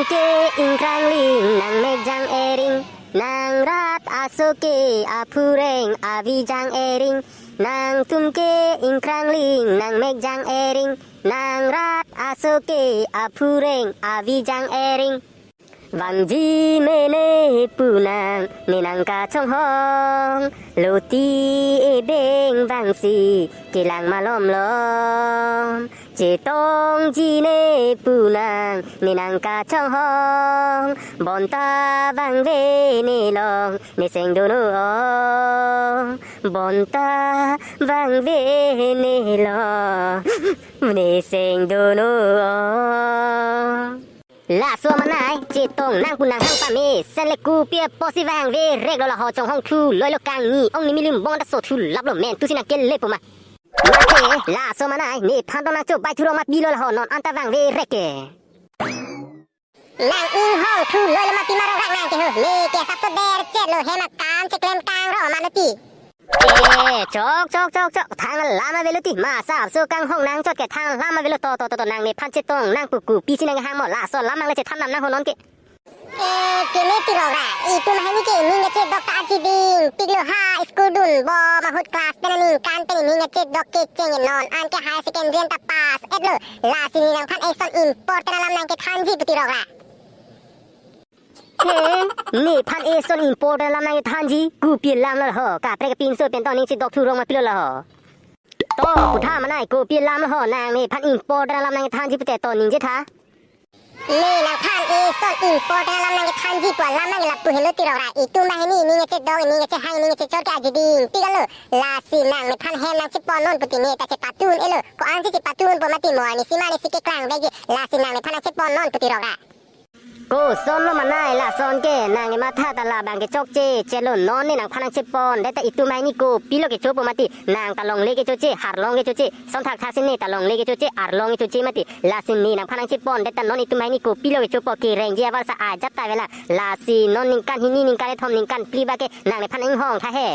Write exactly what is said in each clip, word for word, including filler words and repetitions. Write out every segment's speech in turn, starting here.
Ke ingkrangling nangmek jang-ering, nang rat aso ke aphureng avi jang-ering, nangtum ke ingkrangling nangmek jang-ering, nang rat aso ke aphureng avi jang-ering. Vangji mene pu nang ne nangkachonghong, loti ebeng vangsi kelang malomlom. Chetongji ne pu nang ne nangkachonghong, bonta vangve ne long ne seng dono ong, bonta vangve ne long ne seng dono ong. Laso amanai chetong nang pu nang hang pamesen le kopi apotsi vangve rek lo, laho chonghong thu loilo, kangni ong ni milim bong ta so thu laplo, mentusi nang kelepo ma. Mate, laso amanai nephan tong nangchobai thurong ma pilo, laho non anta vangve rek ke. Nang inghong thu loilo ma pi ma rong rak nang ke ho, ne ke asapso der chet lo, hem akam cheklem kang ro ma lo ti. Eh, chok, chok, chok, chok. Thang alam avelo ti. Ma asapso kanghong nangchot ke thang alam avelo. To, to, to, to, nang nephan chetong nang pu kopisi nang hang mo. Laso alam nang le chethan nam nang ho non ke. Eh, keme ti rong rak. Itum hini ke ning kachedok ta aji ding. Pik lo ha, school dunbom ahut class pen aningkan pen ning kachedok kecheng non. Anke higher secondary anta pass et lo. Lasi ne nangphan eson important alam nangkethanji pu ti rong rak. He, nephan eson important alam nangkethanji, kopi alam lo ho, kaprek kapinso pen tong ning chedok thurong ma pilo lo ho. To, putha amanai, kopi alam lo ho, nang nephan important alam nangkethanji pute to ningje tha. Ne nangphan eson important alam nangkethanji pu alam nang lapu helo ti rong rak, itum banghini ning kachedok, ning kachehang, ning kachechot ke aji ding, pik lo, lasi nang nephan hem nangchepon non pu ti ne ta chepatun et lo, ko-ansi chepatun po mati mo, arnisi ma arnisi keklang begi, lasi nang nephan nangchepon non pu ti rong rak. Koson lo manai lason ke, nang kematha ta labang ke chokche, chelo non ne nangphan nangchepon, det ta itum banghini kopilo kechopo mati, nang ta longle kechoche, arlong kechoche, son thakthak si ne ta longle kechoche, arlong kechoche mati, lasi ne nangphan nangchepon, det ta non itum banghini kopilo kechopo, kerengji avarsai ajat ta avelang, lasi non ningkan hini, ningkan kethom, ningkan phli ba ke, nang nephan inghong tha he.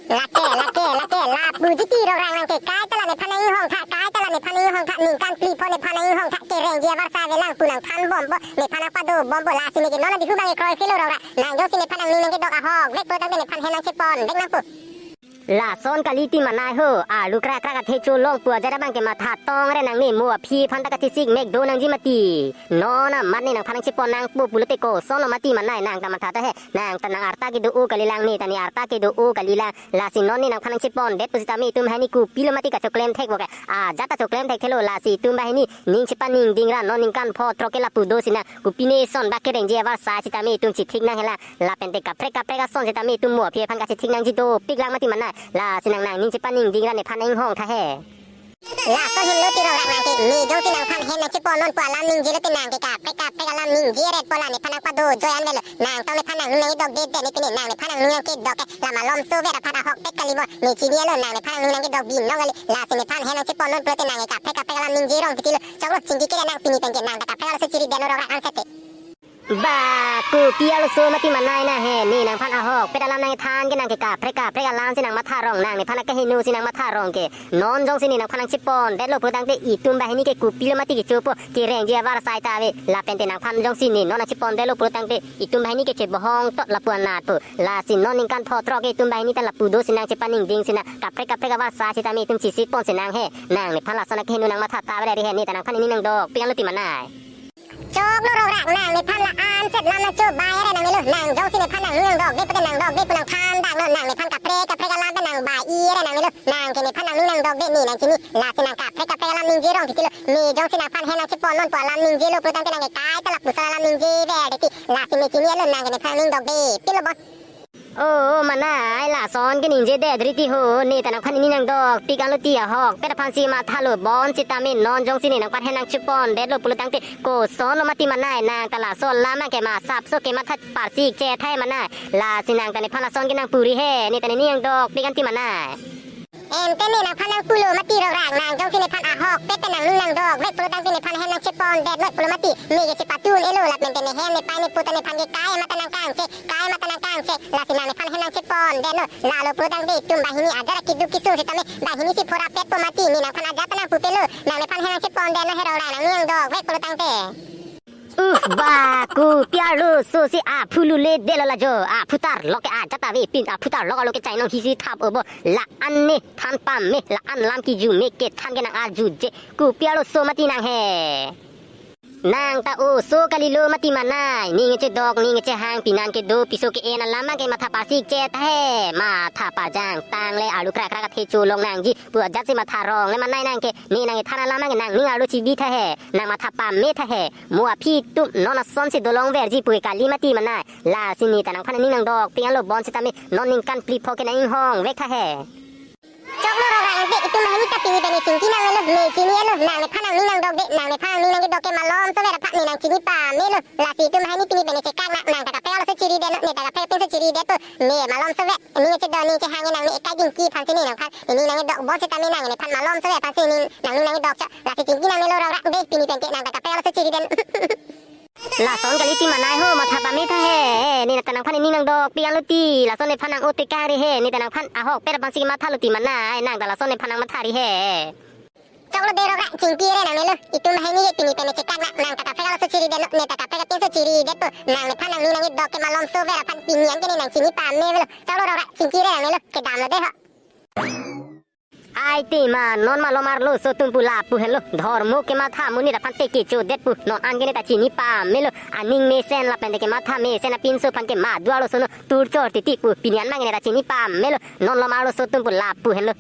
Lake, lake, lake, lapuji ti rong rak nang ke, kaita la nephan inghong tha, kaita la nephan inghong tha, ningkan phli pho nephan inghong tha, kerengji avarsai avelang pu nangthan bompo, nephan nangpado bompo, lasi ne ke non adihu bang kroi philo rong rak, nang jongsi nephan nangning nangkedok ahok vek po tangte nephan hem nangchepon vek nangpo. Lason kali ti manai ho, alu krak krak athe cholong pu ajat abang kematha tong re, nang ne mo aphi aphan ta kachisik mek do nangji mati. Non amat ne nangphan nangchepon nangpo pulote koson lo mati manai, nang ta matha ta he, nang ta nang arta kedo-o kalilang, ne ta ne arta kedo-o kalilang. Lasi non ne nangphan nangchepon det pusitame itum banghini kopilo mati kachoklem thek bo ke. Ajat ta choklem thekthelo, lasi itum banghini ning chepaningding ra, non ningkan pho throk ke lapu dosi nang, kopine son ba kerengji avarsai sitame itum chethik nang helang. Lapente kaprek kaprek ason sitame itum mo aphi aphan kachethik nangji dopik lang mati manai. Lasi nang nangning chepaningding ra nephan inghong tha he. Lason henlo ti rong rak nang ke, ne jongsi nangphan hem nangchepon non pu alam ningje lote nang ke kaprek kaprek alam ningje ret po, la nephan nangpado joi an avelo. Nang tong nephan nangning nangkedok det det, ne pine nang nephan nangning nangkedok ke la malomso ver aphan ahokpet kali mo, ne chini lo, nang nephan nangning nangkedok binong kali, lasi nephan hem nangchepon non pulote nang ke kaprek kaprek alam ningje rong titi lo. Choklo, chingki kere nang, pini pen ke nang ta kaprek alam si chiri det lo rong rak an sete. Ba, kopi arloso mati manai na he, ne nangphan ahokpet alam nangthan ke, nang ke kaprek kaprek alam si nang matha rong, nang nephan akeheno si nang matha rong ke. Non jongsi ne nangphan nangchepon det lo pulo tangte itum banghini ke kopilo mati kechopo, kerengji avarsai ta ave. Lapente nangphan jongsi ne non nangchepon det lo pulo tangte itum banghini ke chebohong tot lapu anat po. Lasi non ningkan pho throk ke itum banghini ta lapu dosi nang chepaningding si nang, kaprek kaprek avarsai sitame itum chisik pon si nang he. Nang nephan lason akeheno nang matha ta ave ri he, ne ta nangphan ining nangdokpik an lo ti manai. Choklo rong rak, nang nephan la-an set lam nangchobai re nang melo, nang jongsi nephan nangning nangdok det pute nangdok det pu nangthan dak non, nang nephan kaprek kaprek alam pen nangbai re nang melo, nang ke nephan nangning nangdok det ne nang chini, lasi nang kaprek kaprek alam ningje rong titi lo, ne jongsi nangphan hem nangchepon non pu alam ningje lo pulo tangte nang ke kaita lapuson alam ningje ver det ti, lasi ne chini lo, nang ke nephan nangning dok detpik lo bon. O, o, manai, lason ke ningje det ri ti ho, ne ta nangphan ining nangdokpik an lo ti, ahokpet aphan si mathalo, bonsitame non jongsi ne nangphan hem nangchepon det lo pulo tangte koson lo mati manai, nang ta laso alam ke ma asapso kematha parsik chethe manai, lasi nang ta nephan lason ke nangpu ri he, ne ta nening nangdokpik an ti manai. Ante ne nangphan nangpulo mati rong rak, nang jongsi nephan ahokpet pen nangning nangdok vek pulo tangte nephan hem nangchepon det noi pulo mati, ne ke chepatun et lo, lapente ne hem ne pei ne pu ta nephan ke kai mata nangkangchek, kai mata nangkangchek, lasi nang nephan hem nangchepon det noi, lalo pulo tangte itum banghini ajat akeduk kesung sitame banghini si phorapet po mati, ne nangphan ajat ta nangpupe lo, nang nephan hem nangchepon det noi he rong rak, nangning nangdok vek pulo tangte. Uh, ba, kopi arloso si aphu lule delo la jo. Aphu tarlok ke ajat ave pin, aphu tarlok arlo ke chainong hisi thap obo. La-an ne than pame, la-an lam kijume kethan ke nang arjuje. Kopi arloso mati nang he. Nang ta oso kalilo mati manai. Ning chedok, ning chehang, pinan kedo, piso ke-en alam abang ke matha pasik chet he. Matha pajang tang le arlo krakra kathe cholong nangji pu ajat si matha rong le manai nang ke. Ne nang kethan alam abang ke nangning arlo chibi tha he. Nang matha pame tha he. Mo aphi atum non ason si dolong verji pu ke kali mati manai. Lasi ne ta nangphan ning nangdok pik-an lo, bonsitame non ningkan phli pho ke nang inghong vek tha he. Choklo Rongrak, ante itum banghini ta pini pen chingki nang melo, ne chini-et lo, nangnephan nangning nangdok de, nangnephan nangning nangkedok ke malomso ver aphan ne nang chini pamelo. Lasi itum banghini pini pen chekak nang, nang ta kaprek arloso chiri det, ne ta kaprek pinso chiri det po, ne malomso ver, ning chedok ning chehang nang ne ekai dingki aphan si ne nangphan, ne ning nangkedok bonsitame nangnephan malomso ver aphan si ne nangning nangkedok chok. Lasi chingki nang melo Rongrak de, pini pen ke nang ta kaprek arloso chiri det. Lason kali ti manai ho, matha pame tha he. Ne ta nangphan ning nangdok pik-an lo ti. Lason nephan nang-o tekang ri he. Ne ta nangphan ahokpet aphan si matha lo ti manai. Nang ta lason nephan nang matha ri he. Choklo de Rongrak, chingki re nang melo. Itum banghini ke pini pen chekak nang, nang ta kaprek arloso chiri det, ne ta kaprek pinso chiri det po. Nangnephan nangning nangkedok ke malomso ver aphan pini an ke ne nang chini pamelo. Choklo Rongrak, chingki re nang melo. Kedam lo de ho. Ai te ma non malom arloso atum pu lapu henlo, dhormo kematha amonit aphan te kecho det pu, non an ke ne ta chini pamelo, aning mesen lapen te kematha mesen apinso aphan ke madu arloso no, tur chor titi pu, pini an abang ke ne ta chini pamelo, non malom arloso atum pu lapu henlo.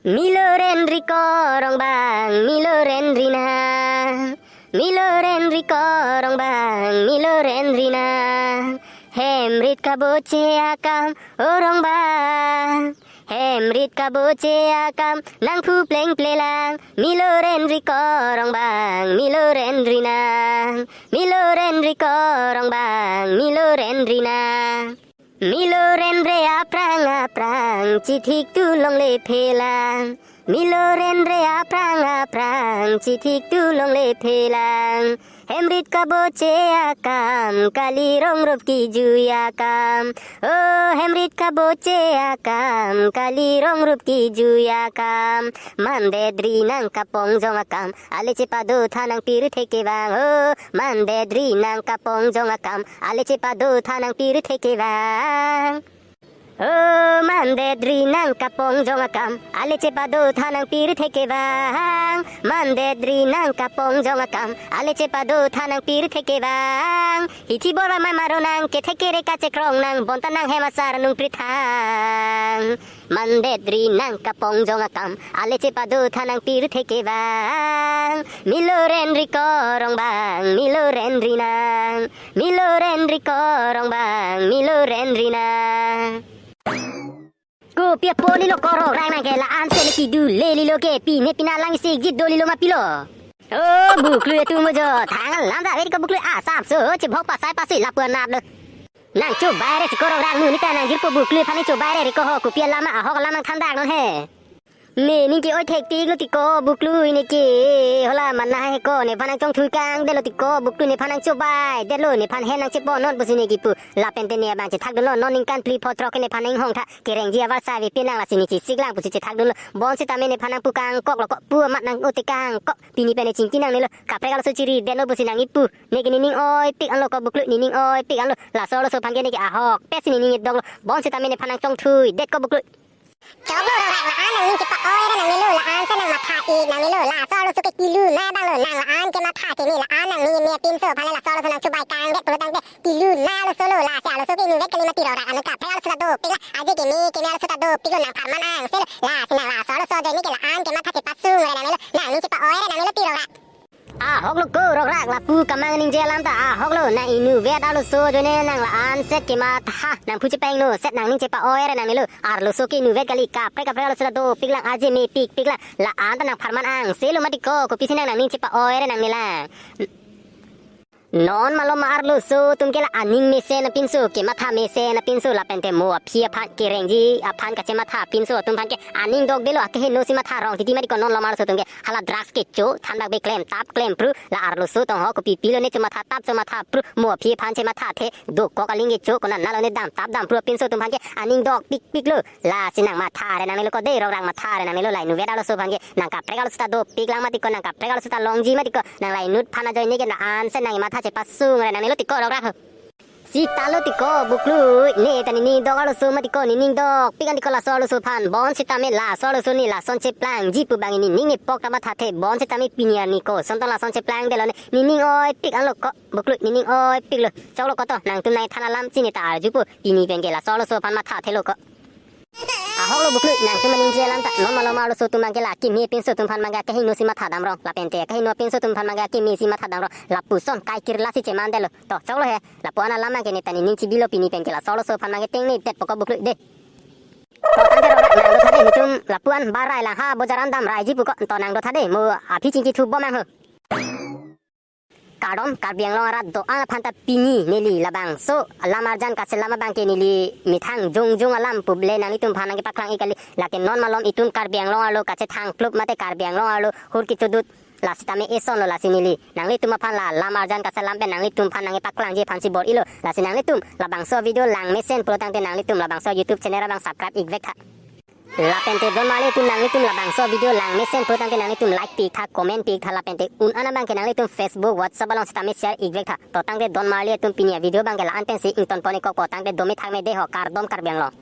Miloren ri ko Rongbang, miloren ri nang. Miloren ri ko Rongbang, miloren ri nang. Hemrit kaboche akam, o Rongbang. Hemrit kaboche akam, nangphu plengple lang. Miloren ri ko Rongbang, miloren ri nang. Miloren ri ko Rongbang, miloren ri nang. Miloren re aphrang aphrang, chithik tu longle phelang. Miloren re aphrang aphrang, chithik tu longle phelang. Hemrit kaboche akam, kali rong rup kijui akam. O hemrit kaboche akam, kali rong rup kijui akam. Mandet ri nang kapongjong akam, ale chepado tha nang pirthe kevang. O mandet ri nang kapongjong akam, ale chepado tha nang pirthe kevang. O mandet ri nang kapongjong akam, ale chepado tha nang pirthe kevang. Mandet ri nang kapongjong akam, ale chepado tha nang pirthe kevang. Hithi borwa mai maro nang, kethe kere kachekrong nang, bonta nang hem asar nung prithang. Mandet ri nang kapongjong akam, ale chepado tha nang pirthe kevang. Miloren ri ko Rongbang, miloren ri nang. Miloren ri ko Rongbang, miloren ri nang. Kopi apon ilo ko Rongrak, nang ke la-an se ne kidu le lilo ke, pine pina lang isi jit do lilo ma pilo. O Buklui atum mo jo, thang alam ta ave ko Buklui asapso, chebhok pasai pasai lapu anat lo. Nang chobai re si ko Rongrak, nu ne ta nang jirpo Buklui aphan ne chobai re ko ho, kopi alam ahok alam nang thandak non he. Ne ning ke-oi thektik lo ti ko Buklui ne ke, hola mana he ko, nephan nang chongthui kangdet lo ti ko Buklui, nephan nang chobai det lo, nephan hem nang chepon non pusi ne kipu. Lapen te ne abang chethak dun lo, non ningkan phli pho throk ke nephan nang inghong tha, kerengji avar sa ave pin nang, lasi ne chesik lang pusi chethak dun lo. Bonsitame nephan nang pu kangkok lo ko, pu amat nang-o tekang ko. Pini pen ne chingki nang ne lo, kaprek arloso chiri det lo pusi nang kipu. Ne ke ne ning oipik an lo ko Buklui, ne ning oipik an lo. Laso arloso aphan ke ne ke ahokpet si ne ning dok lo. Bonsitame nephan nang chongthui det ko Buklui. Choklo Rongrak, la-an nangning chepa-oi ra nang ne lo, la-an si nang matha-ik nang ne lo, laso arloso ke kilu na abang lo, nang la-an kematha ke ne, la-an nangning ne pinso aphan le laso arloso nang chobai kangdet pulo tangte kilu na arloso lo, lasi arloso ke inutvet kali mati Rongrak, anut kaprek arloso ta dopik la, aje keme keme arloso ta dopik lo, nang pharman angse lo, lasi nang laso arloso ajoine ke la-an kematha chepasung ra nang ne lo, nangning chepa-oi ra nang ne lo ti Rongrak. Ahok lo ko Rongrak, lapu kamang ningje alam ta ahok lo, nang inutvet arloso ajoine nang la-an set kematha, nang phu chepangno set nangning chepa-oi ra nang ne lo, arloso ke inutvet kali, kaprek kaprek arloso ta dopik lang, aje mepikpik lang, la-an ta nang pharman angse lo mati ko, kopisi nang nangning chepa-oi ra nang ne lang. Non malom arloso atum ke la aning mesen apinso, kematha mesen apinso, lapente mo aphi aphan kerengji aphan kachematha apinso atum aphan ke aning dokdelo, akehingno si matha rong titi mati ko non malom arloso atum ke. Hala drugs kecho thanbak be klemtap klempru, la arloso tong ho kopi pilo ne chomatha tap chomatha pru, mo aphi aphan chemathathe dokok aling kecho, konat nalo ne damtap dampru apinso atum aphan ke aning dok pikpiklo. Lasi nang matha re nangnelo ko dei, rong rang matha re nangnelo, la inutvet arloso aphan ke. Nang kaprek arloso ta dopik lang mati ko, nang kaprek arloso ta longji mati ko, nang la inut aphan ajoine ke la anse nang matha chepasung re nangnelo tiko rong rang ho. Sitalo tiko buklui, ne ta nening dok arloso mati ko, nening dokpik an tiko laso arloso aphan. Bonsitame laso arloso ne lason cheplangji pu bang nening ne pok ta mathathe, bonsitame pini arni koson tong lason cheplangdelo ne, nening oipik anlo ko buklui, nening oipiklo. Choklo ko to, nangtum nai than alam chini ta arjupo, pini pen ke laso arloso aphan mathathelo ko. Ahoklo buklui, nangtum aningje alam ta, non malom arloso atum abang ke la akeme apinso atum aphan abang ke akehingno si matha damrong, lapente akehingno apinso atum aphan abang ke akeme si matha damrong, lapuson kaikir lasi chemandetlo. To, choklo he, lapu-an alam abang ke ne ta nening chibilo, pini pen ke laso arloso aphan abang ke tengnedetpo ko buklui dei. To tangte rong rang nang dothade, netum lapu-an barai lang ha bojar an damraiji pu ko, to nang dothade, mo aphi chingki thubom nang ho. Kardom, Karbi Anglong arat do-an aphan ta pini neli labangso alam arjan kaselam abang ke neli methang jongjong alam pu le nanglitum aphan nangkepaklang ik kali, lake non malom itum Karbi Anglong arlo kachethang plup mate Karbi Anglong arlo hur kechodut, lasitame esonlo, lasi neli nanglitum aphan la alam arjan kaselam pen nanglitum aphan nangkepaklangji aphansi bor-ilo, lasi nanglitum labangso video langmesen pulo tangte nanglitum labangso YouTube channel abang subscribe ikvek tha. Lapente don marli atum, nanglitum labangso video langmesen pulo tangte nanglitum like pi tha, comment pi tha, lapente un-an abang ke nanglitum Facebook, WhatsApp along sitame share ikvek tha. To tangte don marli atum, pini avideo abang ke la-an pensi ingtonpon ik kokpo, tangte dome thakme dei ho, kardom Karbi Anglong.